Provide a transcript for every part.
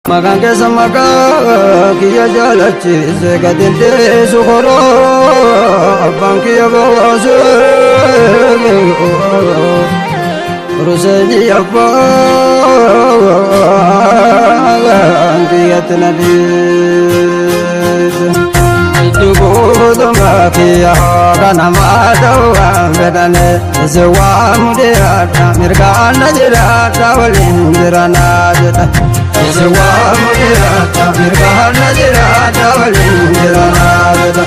Maqaan keessa maqaa kiyya jaalachiise gadi teessu koroo abbaan kiyya baase Ruseenyi abbaan kiyyatti na dhiise. Itti guutummaa kiyya kanamaa ta'uu waan fedhane isin waamu dhiyaadha mirgaan na jiraadha waliin jiranaa jedha. Isin waamu dhiyaadha mirgaan na jiraadha waliin jiranaa jedha.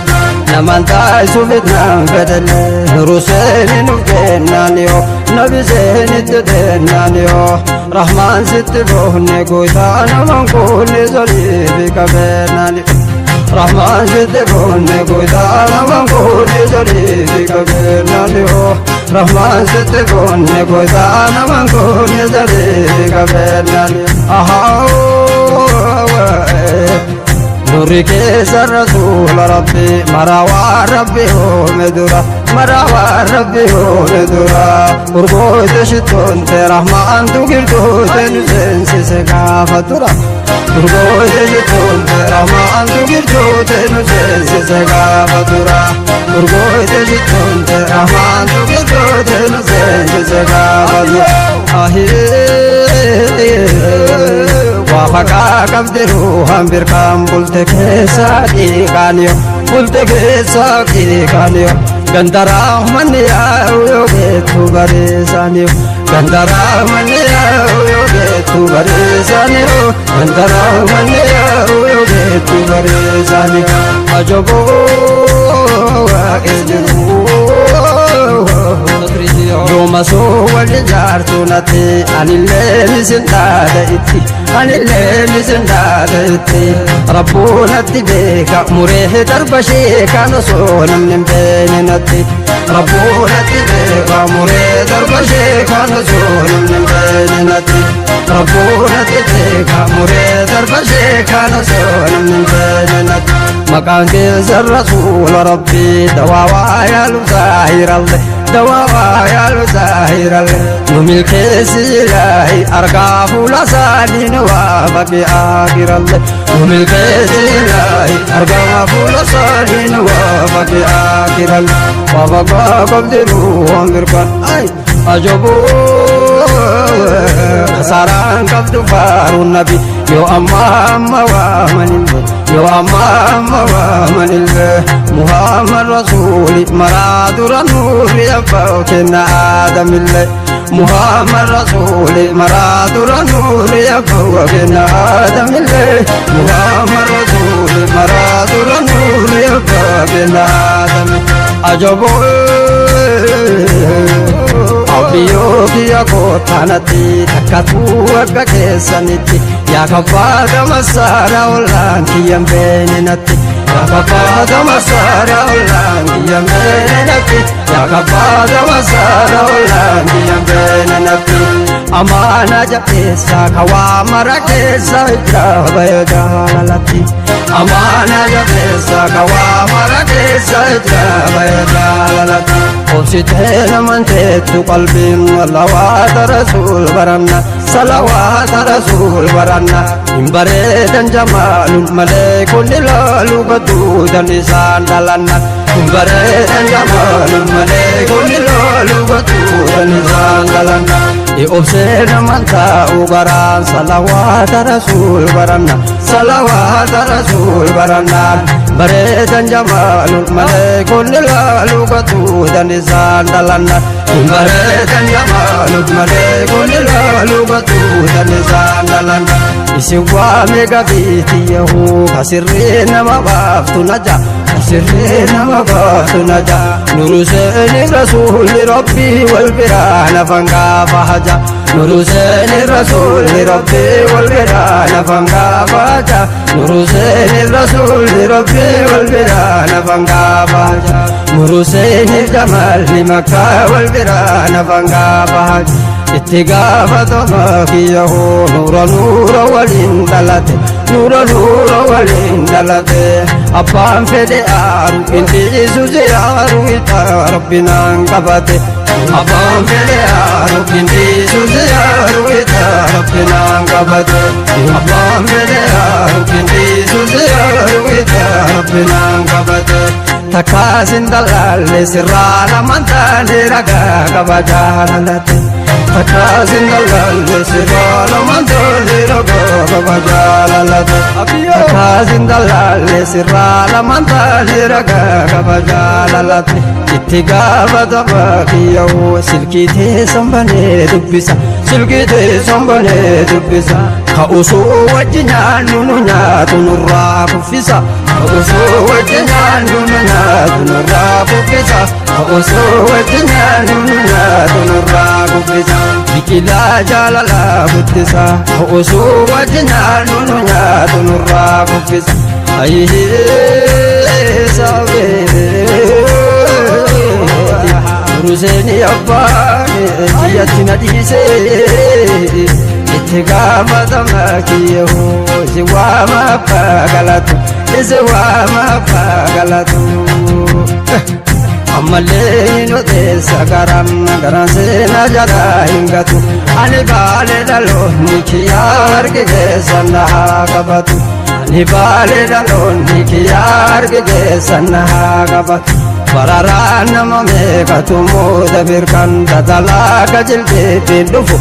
Namaan taayisu fitnaan fedhelle Ruseeni nuuf kennaan yoo nabi seenitti deennaan yoo Rahmaan sitti boonne goytaa namaan kuunni soliifi qabeenaan yoo. Rahmaan sitti boonne goytaa namaan kuunni soliifi qabeenaan yoo Rahmaan sitti boonne goytaa namaan kuunni soliifi qabeenaan yoo. Ahaa. Nurri keessa rasuula rabbi marawaa rabbi oome dura marawaa rabbi oome dura urgoota shittoonte rahmaantu girdoota nu seensise gaafa dura urgoota shittoonte rahmaantu girdoota nu seensise gaafa dura urgoota shittoonte rahmaantu girdoota nu seensise gaafa dura ahee waafaqaa qabdi ruuhaan birkaan bulte keessa dhiiqaaniyo bulte keessa dhiiqaaniyo gandaraa manni yaa'u yoo geettu bareesaaniyo gandaraa manni yaa'u yoo geettu bareesaaniyo gandaraa manni yaa'u yoo geettu bareesaaniyo ajaboo waaqes jiru. Yooma soo wal jaartu natti anillee isin dhaada itti anillee isin dhaada itti rabbuu natti beeka muree darba ishee kan osoo namni hin beekne natti rabbuu natti beeka muree darba ishee kan osoo namni hin beekne natti rabbuu natti beeka muree darba ishee kan osoo namni hin beekne natti. Maqaan keessa rasuula rabbii dawaawaa yaalu zaahiralle dawaawaa yaalu zaahiralle nu milkeessi ilaahi argaa fuula isaanii nu waafaqe aakiralle nu milkeessi ilaahi argaa fuula isaanii nu waafaqe aakiralle waafaqaa qabdi ruuhaan mirkaan ay ajaboo kasaraan qabdu faaruun nabi yoo ammaa amma waamanillee yoo ammaa amma waamanillee Muhammad rasuuli maraa dura nuuri abbaa kenna aadamillee Muhammad rasuuli maraa dura nuuri abbaa kenna aadamillee Muhammad rasuuli maraa dura nuuri abbaa kenna aadamillee ajaboo Abbiyyoo kiyya kootaanatti takkatuu akka keessanitti yaa kabbaata masaara ollaan kiyyan beeninatti yaa kabbaata masaara ollaan kiyyan beeninatti yaa kabbaata masaara ollaan kiyyan beeninatti amaana jabeessa kawaa mara keessa jira baya jaalalatti amaana jabeessa kawaa mara keessa jira baya jaalalatti obsitee namanteettu qalbiin salawaata rasuul baranna salawaata rasuul baranna hin bareedan jamaalun malee kunni laalu gatuudan isaan dhalanna hin bareedan jamaalun malee kunni laalu gatuudan isaan dhalanna obsee naman taa'u garaan salawaata rasuul baranna salawaata rasuul barannaan bareedan jamaalun malee kunni laalu gatuudan isaan dhalanna hin bareedan jamaalun malee kunni laalu gatuudan isaan dhalanna isin waame gabiitti yahuu kasirree nama baaftu naja kasirree nama baaftu naja nuru seeni rasuulli rabbii wal biraa nafan gaafa haja nuru seeni rasuulli rabbii wal biraa nafan gaafa haja nuru seeni rasuulli rabbii wal biraa nafan gaafa haja nuru seeni jamalli makkaa wal biraa nafan gaafa haja. Itti gaafatama kiyya hoo nuura nuura waliin dhalate nuura nuura waliin dhalate abbaan fedhe aaru inni ziyaaru itti rabbinaan qabate abbaan fedhe aaru inni ziyaaru itti rabbinaan qabate abbaan fedhe aaru inni ziyaaru itti rabbinaan qabate takkaasin dalaalle sirraa namaan taane ragaa qaba jaalalate takkaasin dalaalle sirraa namaan taane ragaa qaba jaalalate takkaasin dalaalle sirraa namaan taane ragaa qaba jaalalate itti gaafatama kiyyoo silkii teessan banee dubbisa silkii teessan banee dubbisa ka osoo wajji nyaannu nu nyaatu nurraa kuffisa ka osoo wajji nyaannu nu nyaatu nurraa kuffisa ka osoo wajji nyaannu nu nyaatu nurraa kuffisa biqilaa jaalalaa guddisa ka osoo wajji nyaannu nu nyaatu nurraa kuffisa ayyee sabee Ruseeni abbaan kiyyatti na dhiisee itti gaafatama kiyyoo si waama abbaa galatu si waama abbaa galatu. Ammallee hin odeessa garaan garaan seenaa jalaa hin gatu ani baalee dhaloonni kiyyaa harki keessan na haa qabatu ani baalee dhaloonni kiyyaa harki keessan na haa qabatu. Bararaan nama meeqatu mooda birkan dadalaa gajilbeetiin dhufu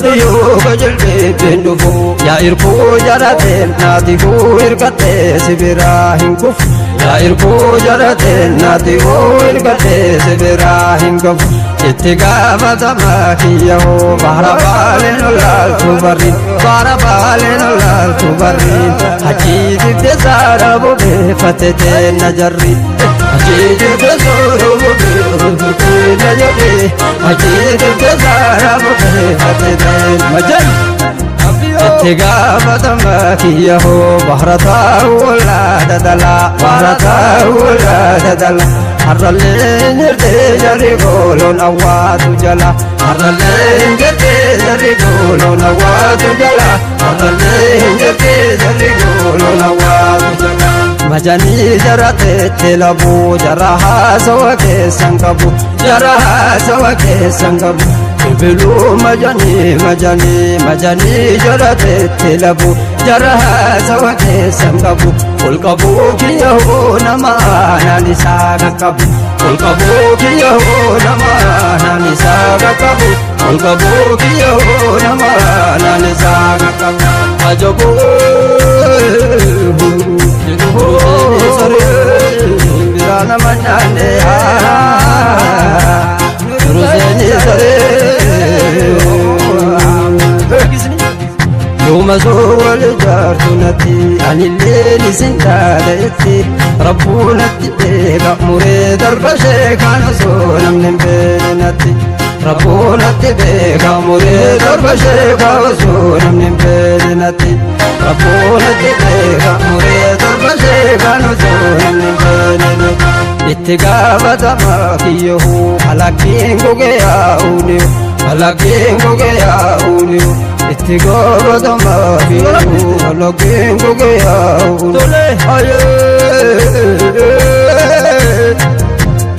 duyyuu gajilbeetiin dhufu yaa irkuu jarateen naatikuu hirkattee si biraa hin kufu yaa irkuu jarateen naatikuu hirkattee si biraa hin kufu itti gaafatama kiyyoo baara baaleen olaaltu barriin baara baaleen olaaltu barriin hajii dibde saara bobeeffate teenna jarri hajii dibde saara bobeeffate teenna jarri hajii dibde saara bobeeffate teenna jarri itti gaafatama kiyyoo baara taa'u ollaa dadalaa baara taa'u ollaa dadalaa har'allee jirtee jarri gooloon awwaatu jala har'allee jirtee jarri gooloon awwaatu jala har'allee jirtee jarri gooloon awwaatu jala. Majanii jara teettee labuu jara haasawa keessan qabu jara haasawa keessan qabu. Bibiluu majanii majanii majanii jara teettee labuu jara haasawa keessan qabu. Ol qabuu kiyyoo nama aanaan isaa qaqqabu. Ol qabuu kiyyoo nama aanaan isaa qaqqabu. Ol qabuu kiyyoo nama aanaan isaa qaqqabu. Ajaboo biraa nama nyaanne Ruseeni saree Yooma soowwale jaartu natti anilleen isin dhaadheetti rabbuu natti beeka muree darba ishee kan osoo namni hin beekne natti rabbuu natti beeka muree darba ishee kan osoo namni hin beekne natti rabbuu natti beeka muree darba ishee kan osoo namni hin beekne natti itti gaafatama kiyyoo alakkiin gogee yaa'uuni alakkiin gogee yaa'uuni itti gaafatama kiyyoo alakkiin gogee yaa'uuni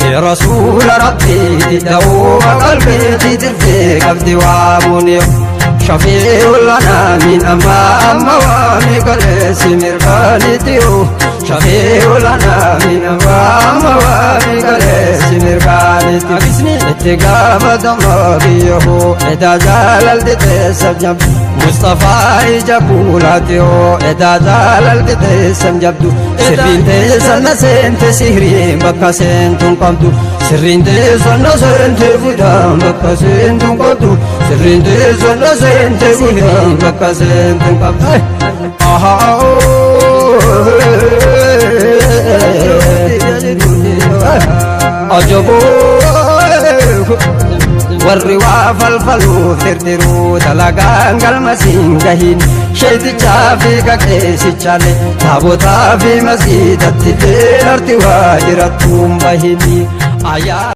ayee rasuula rabbiiti da'uuma qalbiiti dirfee qabdi waamuuni shafii'u lanaa min ammaa amma waami kaleessi mirkaaniitiyu shafii'u lanaa min ammaa amma waami kaleessi mirkaaniiti itti gaafatama kiyyoo edaa jaalalti teessam jabdu Mustafaa ija kuulaatiyoo edaa jaalalti teessam jabdu sirriin teessan na seente sihriin bakka seentuun qabdu sirriin teessan na seente fudhaan bakka seentuun qabdu sirriin teessan na seente fudhaan bakka seentuun qabdu. Ajaboo warri waa falfaluu tirtiruu dalagaan galmasiin gahin sheetichaa fi qaqeessichaalee taabotaa fi masgiidatti illee arti waa jirattuun bahini.